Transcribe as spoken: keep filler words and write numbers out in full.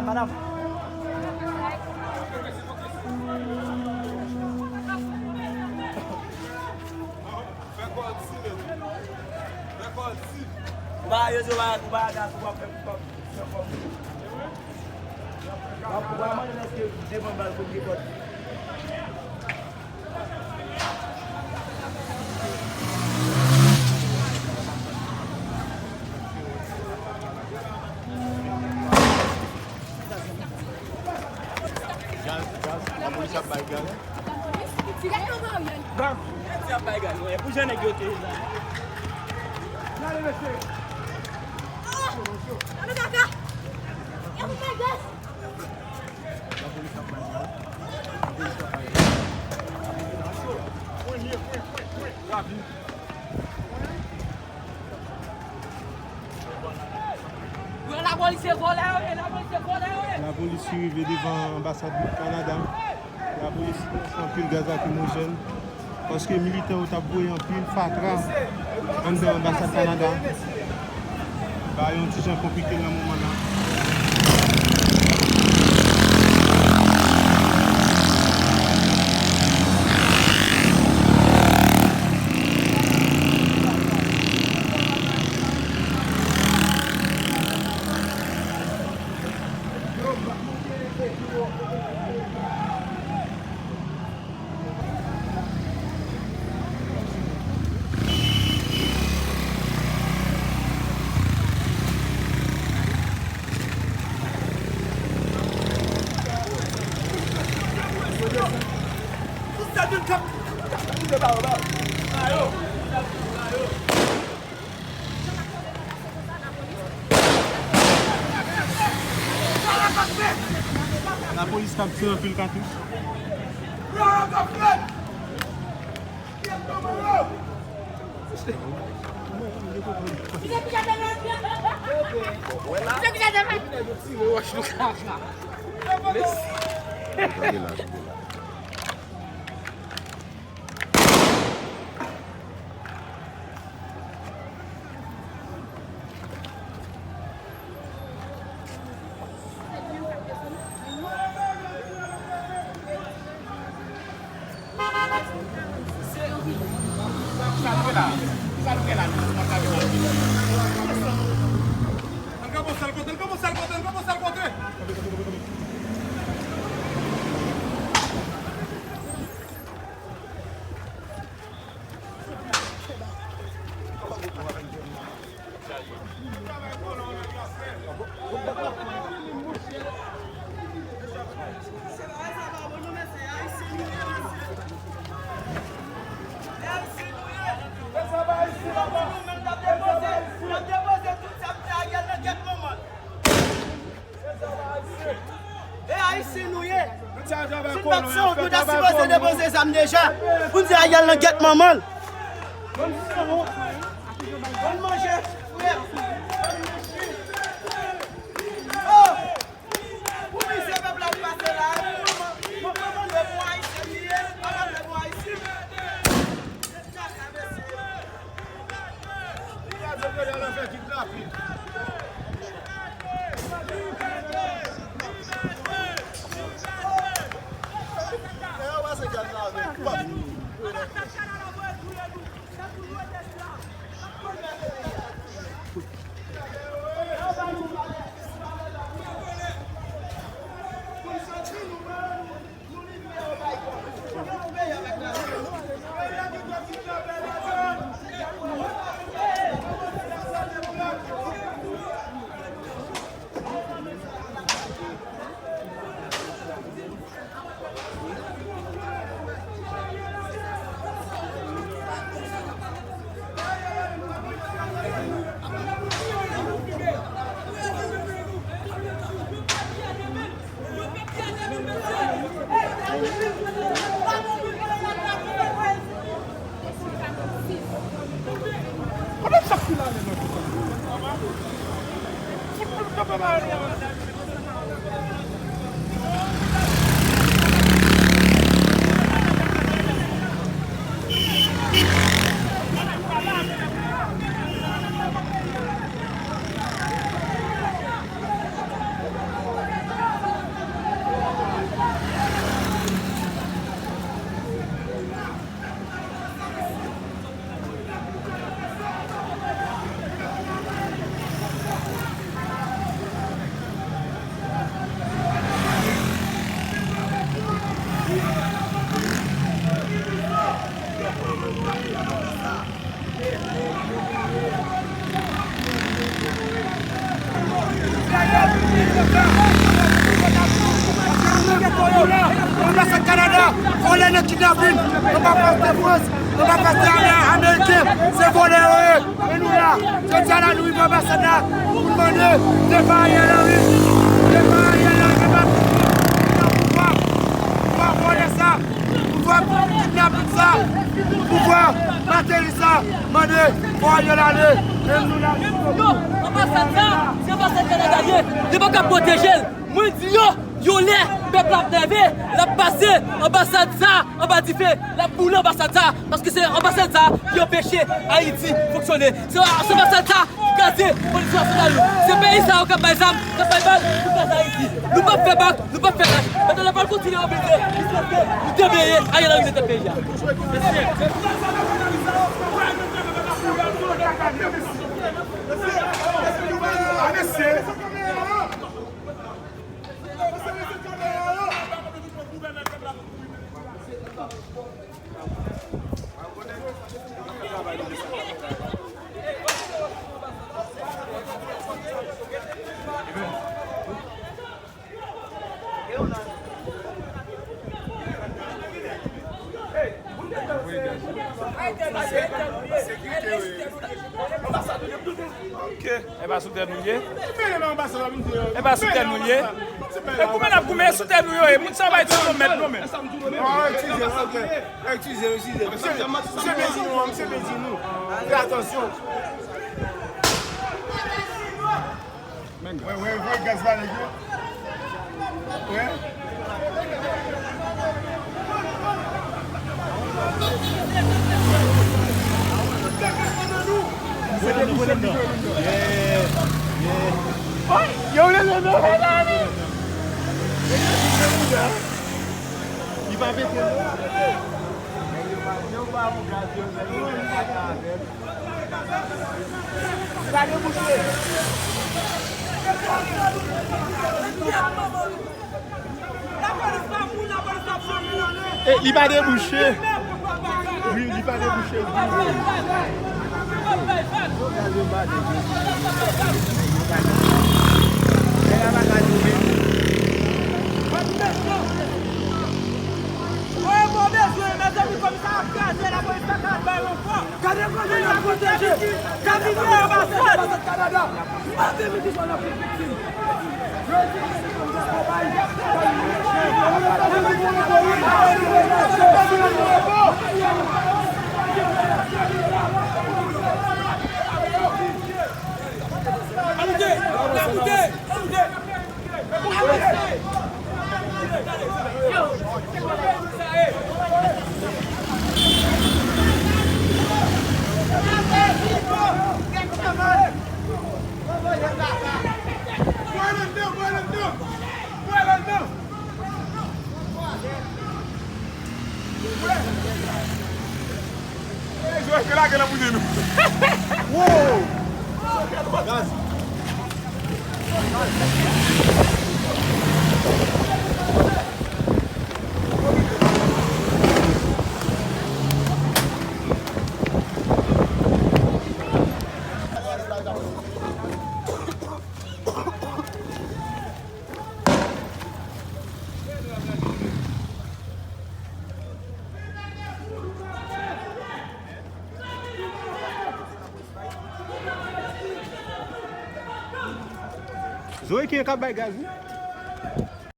Madanm. Ou pa yo, yo, ou pa, ou pa gaz, ou pa fè, ou pa fè kòb. Ou pa mande lèske devan bal pou pye kòb. Gaz, gaz, lapolis ap bay gaz. Gaz, lapolis ap bay gaz, wi, pou jan nèg yo te la. Gade, mesye. Alo, kaka. Lapolis ap bay gaz. Lapolis ap bay gaz. Rapid. Lapolis se vòlè yo ye, lapolis se vòlè yo ye. Lapolis rive devan anbasad Kanada. Lapolis lanse anpil gaz lakrimojèn paske militan yo t ap voye anpil fatra anndan anbasad Kanada. Bagay yon ti jan konplike nan moman nan. Lapolis k ap tire anpil katouch. E Ayisyen nou ye. Si n pa t sanwont, nou ta sipoze depoze zam deja. Pou n di Ariel nan gèt manman l. Bann sanwont. Bann manje. Oh! Pou mizè pèp la ap pase la, pou mwen, mwen, mwen mande pou Ayisyen li ye, mwen mande pou Ayisyen. Anbasad Kanada, vòlè nan kidnapin, anba fas de Frans, anba fas de Ameriken, se vòlè yo ye. Men nou la, jodi a la, nou rive anbasad la, pou n mande depa Ariel Henry, depa Ariel Henry, depa pouvwa, pouvwa vòlè sa, pouvwa kidnapin sa, pouvwa Martelly sa, mande fò Ariel ale, men nou la. Yo, anbasad sa, se anbasad Kanada ye, li pa ka pwoteje l. Mwen di yo, yon lè pèp la ap nève, l ap pase anbasad sa anba dife, l ap boule anbasad sa, paske se anbasad sa ki anpeche Ayiti fonksyone. Se, se anbasad sa ki kraze kondisyon sosyal yo. Se peyi sa yo k ap bay zam, k ap bay bal pou kraze Ayiti. Nou p ap fè bak, nou p ap fè lach. Pandan n ap al kontinye mobilize jiskaske nou debeye Ariel Henry de tèt peyi a. Ok. E pa sou tè nou ye? E pa sou tè nou ye? E goumen n ap goumen sou tè nou yo, e moun sa yo bay ti non mèt nou menm. Non, eskize, ok. Eskize, eskize. Misye, misye byen di nou, misye byen di nou. Fè atansyon. Wè, wè, wè, gaz la, nèg yo. Wè. Yo, yo, yo, yo, yo. Li pa pete, non. Nèg yo pa, yo pa pou gaz yo, nèg yo pa avè l. Li pa debouche. E, li pa debouche. Wi, li pa debouche. Gade kòman y ap pwoteje. Gade anbasad Kanada. Gade men kijan n ap fè viktim. Jwè, ke lage nan boude nou. Wow! Gaz. Zoe ki ka bay gaz, wi.